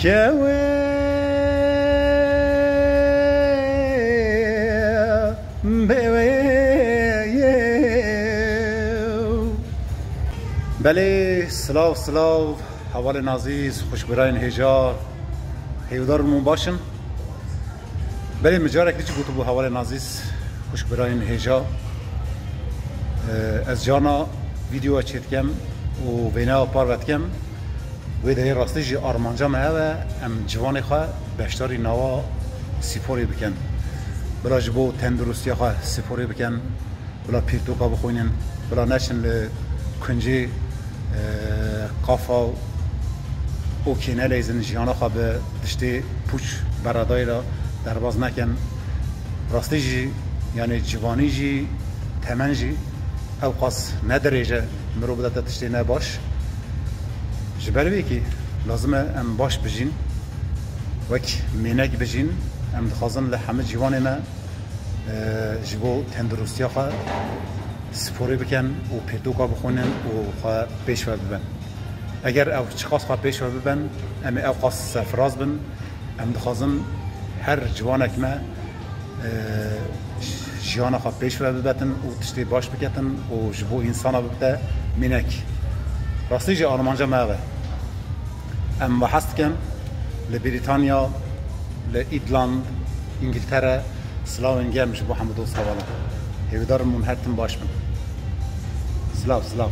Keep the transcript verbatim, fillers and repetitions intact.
Kewê bê wê ye. Belê, silav, silav, hevalên azîz, xwişkbirayên hêja, hêvdar bûm baş in. Belê, min carekî jî gotibû hevalên azîz, xwişkbirayên hêja. Ee, ez cana vîdeoya çêdikem û vêneya parve dikem. Wê derê rastî jî armanca me hev e, em ciwanê xwe beşdarî nava sporê bikin. Bila ji bo tenduristiya xwe sporê bikin, bila pirtûka bixwînin, bila neçin li kuncê, e, qafa û kê neleyzin jiyana xwe bi tiştê pûç beredayê re derbaz nekin. Rastî jî, yanî ciwanî jî, temen jî ew qas ne dirêj e, mirov bidete tiştê ne baş. Ji ber vê yekê lazim e em baş bijîn, wek mênek bijîn. Em dixwazin li hemû ciwanê me, e, ji bo tenduristiya xwe sporê bikin û pirtûka bixwînin û xwe pêş ve bibin. Eger ew çiqas xwe pêş ve bibin, em ê ew qas serfiraz bin. Em dixwazin her ciwanek me, e, jiyana xwe pêş ve bibetin û tiştê baş biketin û ji bo însana bibite mînek. Rastî jî armanca me ev e. Em we hez dikin li Brîtanya, li Îdland, Îngiltere, silavên germ ji bo hemû dost hevalan. Hêvîdar im hûn her tim baş bin. Silav, silav.